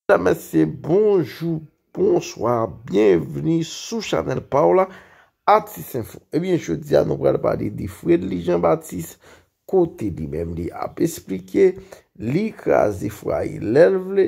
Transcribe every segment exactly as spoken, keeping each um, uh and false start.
Medam, mesye, bonjou, bonswa, byenvni sou chanèl pa w la, Atis Enfo. Ebyen, jodi a, nou pral pale de Fredly Jean Baptiste, kote li menm li ap esplike, li kraze fwaye lè l vle,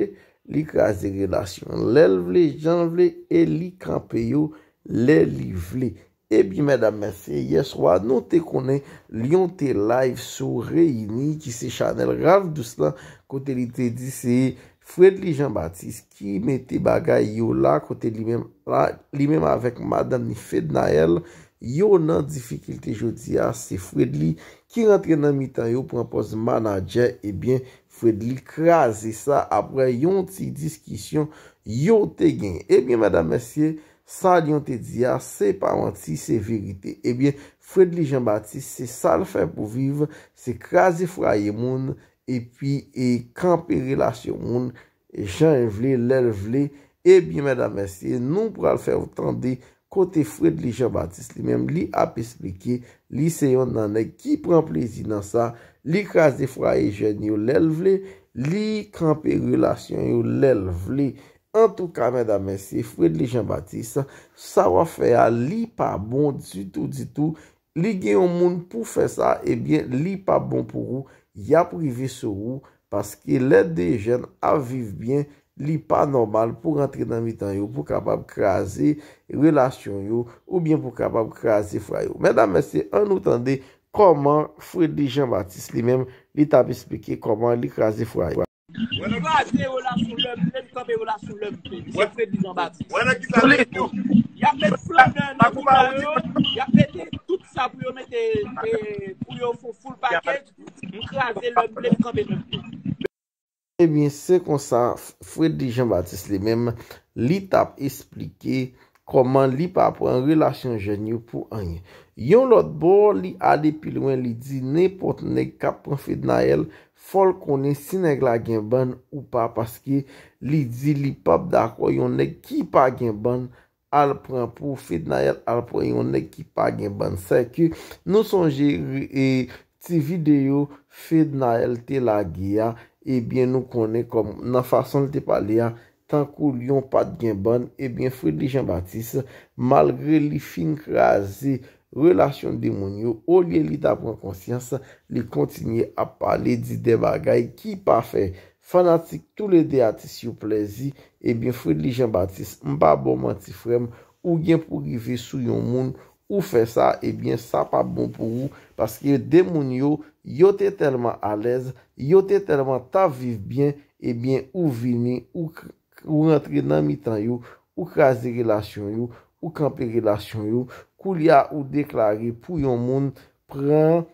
li kraze relasyon lè l vle, jan l vle, e li kanpe yo lè li vle. Ebyen, medam, mesye, yè swa, nou te konnen Lion te live sou Reyini, ki se chanèl Ralph Douce lan, kote li te di se Fredly Jean Baptiste ki mete bagay yo la, kote li menm la, li menm avèk madanm ni Fednaelle, yo nan difikilte jodi a, se Fredly ki rantre nan mitan yo, pran pòz manadjè, ebyen, Fredly kraze sa apre yon ti diskisyon yo te gen. Ebyen, medam, mesye, sa Lion te di a, se pa manti, se verite. Ebyen, Fredly Jean Baptiste, se sa l fè pou viv, se kraze fwaye moun, epi e kanpe relasyon moun, jan l vle, lè l vle. Ebyen, medam, mesye, nou pral fè w tande kote Fredly Jean Baptiste li menm, li ap esplike, li se yon nan nèg ki pran plezi nan sa, li kraze fwaye jèn yo lè l vle, li kanpe relasyon yo lè l vle. Antouka, medam, mesye, Fredly Jean Baptiste, sa w ap fè a, li pa bon ditou, ditou. Li gen yon moun pou fè sa, ebyen, li pa bon pou ou, y ap rive sou ou, paske lè de jèn ap viv byen, li pa nòmal pou rantre nan mitan yo, pou kapab kraze relasyon yo, oubyen pou kapab kraze fwaye yo. Medam, mesye, ann nou tande kòman Fredly Jean Baptiste li menm, li t ap esplike kòman li kraze fwaye. M kraze relasyon lè m vle, m kanpe relasyon lè m vle. Misye Fredly Jean Baptiste. Y ap met flanè nan mitan yo, y ap mete tout sa pou yo mete, e, pou yo fè full package. M kraze lè m vle, m kanpe lè m vle. Ebyen, se konsa, F-, Fredly Jean Baptiste li menm, li t ap esplike kòman li pa pran relasyon jèn yo pou anyen. Yon lòt bò, li ale pi lwen, li di nenpòt nèg k ap pran Fednaelle, fò l konnen si nèg la gen bann ou pa, paske li di li p ap dakò yon nèg ki pa gen bann al pran pou Fednaelle, al pran yon nèg ki pa gen bann. Sèke nou sonje, e, ti videyo Fednaelle te lage a, ebyen, nou konnen kòm nan fason l te pale a, tankou Lion pa t gen bann, ebyen, Fredly Jean Baptiste, malgre li fin kraze relasyon de moun yo, olye li ta pran konsyans, li kontinye ap pale, di de bagay ki pa fè fanatik toulede atis yo plèzi. Ebyen, Fredly Jean Baptiste, m pa ba w manti, frè m, ou gen pou rive sou yon moun, ou fè sa, ebyen, sa p ap bon pou ou, paske de moun yo, yo te tèlman alèz, yo te tèlman t ap viv byen, ebyen, ou vini, ou k-, ou rantre nan mitan yo, ou kraze relasyon yo, ou kanpe relasyon yo, koulye a ou deklare pou yon moun pran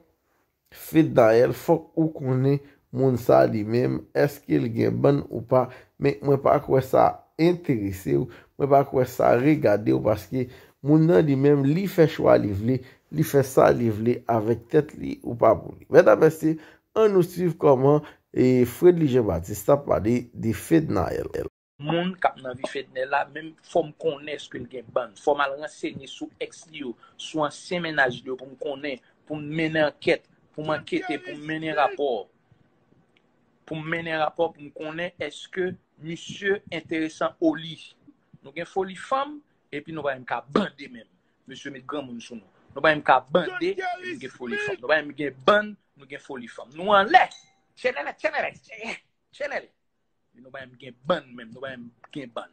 Fednaelle, fòk ou konnen moun sa li menm, èske l gen bann ou pa, men mwen pa kwè sa enterese w, mwen pa kwè sa regade w, paske moun nan li menm, li fè chwa li vle, li fè sa li vle avèk tèt li, ou pa pou li. Medam, mesye, ann nou swiv kòman, e, Fredly Jean Baptiste ap pale de Fednaelle. Moun k ap nan vi Fednaelle la, menm fò m konnen èske l gen bann. Fò m al ransenye sou èks li yo, sou ansyen mennaj li yo pou m konnen, pou m mennen ankèt, pou m ankete, pou m mennen rapò. Pou m mennen rapò, pou m konnen èske misye enteresan oli. Nou gen foli fanm, epi nou pa menm ka bande menm. Misye met granmoun sou nou. Nou pa menm ka bande, epi nou gen foli fanm. Nou pa menm gen bann, nou gen foli fanm. Nou anlè. Tchelele, tchelele, tchelele. Nou pa menm gen bann menm, nou pa menm gen bann.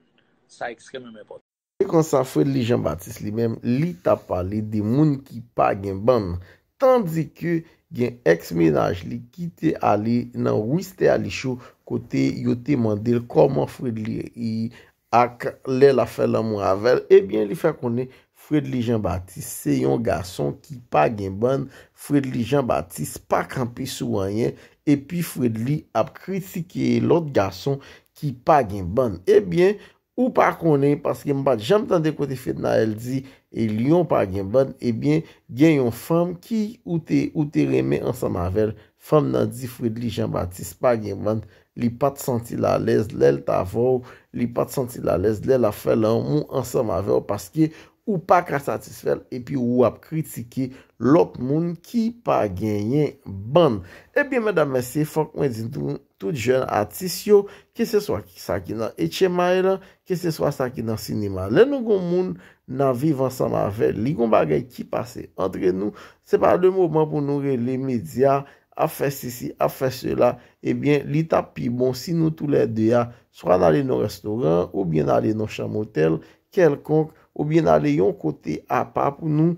Sa ekstrèmeman enpòtan. Se konsa Fredly Jean Baptiste li menm, li t ap pale de moun ki pa gen bann. Tandike gen èks mennaj li ki te ale nan Wister Ali Show kote yo te mande l kòman Fredly ak lè l ap fè lanmou avè l, ebyen, li fè konnen Fredly Jean Baptiste se yon gason ki pa gen bann, Fredly Jean Baptiste pa kanpe sou anyen, epi Fredly ap kritike lòt gason ki pa gen bann. Ebyen, ou pa konnen, paske m pa t janm tande kote Fednaelle di, e Lion pa gen bann, ebyen, gen yon fanm ki ou te, ou te renmen ansanm avè l, fanm nan di Fredly Jean Baptiste pa gen bann, li pa t santi l alèz lè l t avè w, li pa t santi l alèz lè l ap fè lanmou ansanm avè w, paske ou pa ka satisfè l, epi ou ap kritike lòt moun ki pa genyen bann. Ebyen, medam, mesye, fòk mwen di nou, tout jèn atis yo, keseswa sa ki nan H M I lan, keseswa sa ki nan sinema. Lè nou gon moun n ap viv ansanm avè l, li gon bagay ki pase antre nou, se pa le moman pou nou rele medya, ap fè sesi, ap fè sela, ebyen, li t ap pi bon si nou toulède a, swa n ale nan restoran, oubyen n ale nan chanm otèl kèlkonk, oubyen n ale yon kote apa pou nou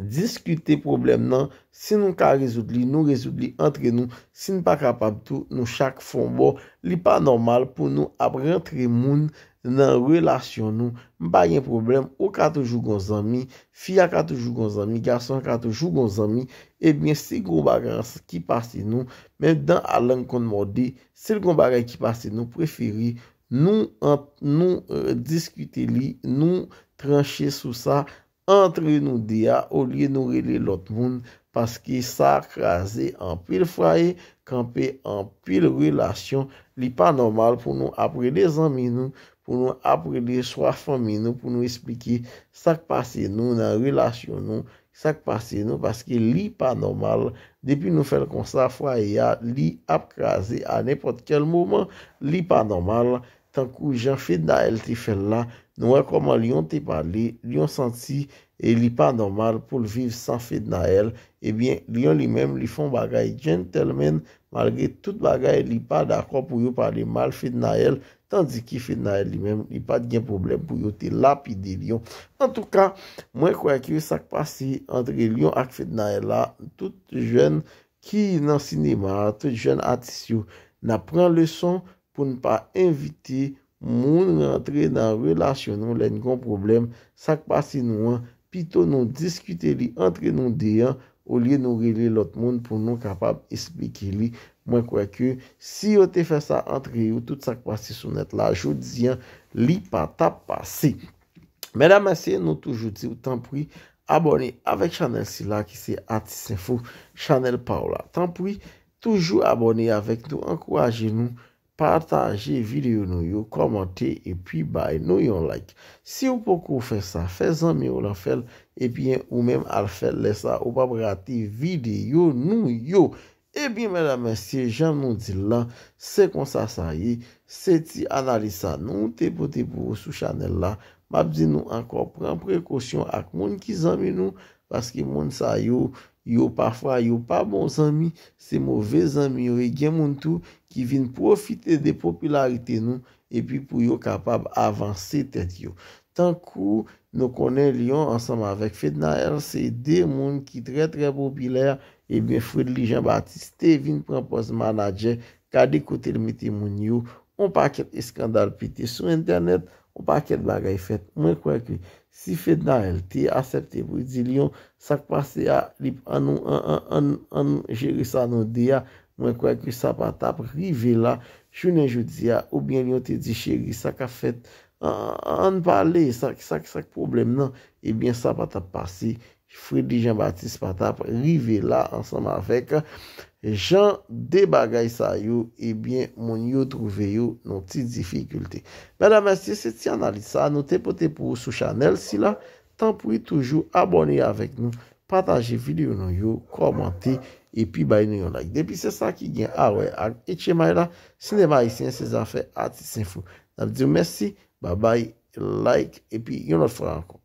diskite pwoblèm nan. Si nou ka rezoud li, nou rezoud li antre nou. Si n pa kapab tou, nou chak fè yon bò. Li pa nòmal pou nou ap rantre moun nan relasyon nou. M pa gen pwoblèm, ou ka toujou gon zanmi, fi a ka toujou gon zanmi, gason an ka toujou gon zanmi. Ebyen, si gon bagay ki pase nou, men dan a lang konn mòde, si l gon bagay ki pase nou, prefere nou ant nou, eh, diskite li, nou tranche sou sa antre nou de a, olye nou rele lòt moun, paske sa kraze anpil fwaye, kanpe anpil relasyon. Li pa nòmal pou nou ap rele zanmi nou, pou nou ap rele swa fanmi nou, pou nou esplike sa k pase nou nan relasyon nou, sa k pase nou, paske li pa nòmal. Depi nou fè l konsa, fwaye a, li ap kraze a nenpòt kèl moman. Li pa nòmal. Tankou jan Fednaelle te fè l la, nou wè kòman Lion te pale, Lion santi e li pa nòmal pou l viv san Fednaelle. Ebyen, Lion li menm, li fè yon bagay gentleman, malgre tout bagay, li pa dakò pou yo pale mal Fednaelle, tandike Fednaelle li menm, li pa t gen pwoblèm pou yo te lapide Lion. Antouka, mwen kwè ke sa k pase antre Lion ak Fednaelle la, tout jèn ki nan sinema a, tout jèn atis yo, n ap pran leson pou n pa envite moun rantre nan relasyon nou lè n gen yon pwoblèm. Sa k pase nou an, pito nou diskite li antre nou de an, olye nou rele lòt moun pou nou kapab esplike li. Mwen kwè ke si yo te fè sa antre yo, tout sa k pase sou nèt la, jodi an, li pa t ap pase. Medam, mesye, nou toujou di w, tanpri, abòne avèk chanèl sila ki se Atis Enfo, chanèl pa w la. Tanpri, toujou abòne avèk nou, ankouraje nou, pataje videyo nou yo, kòmante epi bay nou yon like. Si w poko fè sa, fè zanmi w lan fè l, epi ou menm al fè l, lè sa ou p ap rate videyo nou yo. Ebyen, medam, mesye, jan nou di l lan, se konsa sa ye. Se ti analiz sa nou te pote pou ou sou chanèl la. M ap di nou ankò, pran prekosyon ak moun ki zanmi nou, paske moun sa yo, yo pafwa, yo pa bon zanmi, se move zanmi yo ye. Gen moun tou ki vin pwofite de popilarite nou, epi pou yo kapab avanse tèt yo. Tankou nou konnen Lion ansanm avèk Fednaelle, se de moun ki trè, trè popilè. Ebyen, Fredly Jean Baptiste te vin pran pòz manadjè. Gade kote l mete moun yo. On pakèt eskandal pete sou entènèt, on pakèt bagay fèt. Mwen kwè ke si Fednaelle te aksepte pou di Lion, sa k pase a, li, an nou, an, an, an, an nou jere sa nou de a, mwen kwè ke sa pa t ap rive la, jounen jodi a, oubyen Lion te di, cheri, sa k ap fèt, an, an, ann pale, sa, sa, sa k pwoblèm nan, ebyen, sa pa t ap pase. Fredly Jean Baptiste pa t ap rive la ansanm avèk jan de bagay sa yo, ebyen, moun yo twouve yo nan ti difikilte. Medam, mesye, se ti analiz sa nou te pote pou ou sou chanèl sila. Tanpri, toujou abòne avèk nou, pataje videyo nou yo, kòmante, epi bay nou yon like. Depi se sa ki gen a wè ak H M I la, sinema ayisyen se zafè Atis Enfo. N ap di w mèsi, babay, like, epi yon lòt fwa ankò.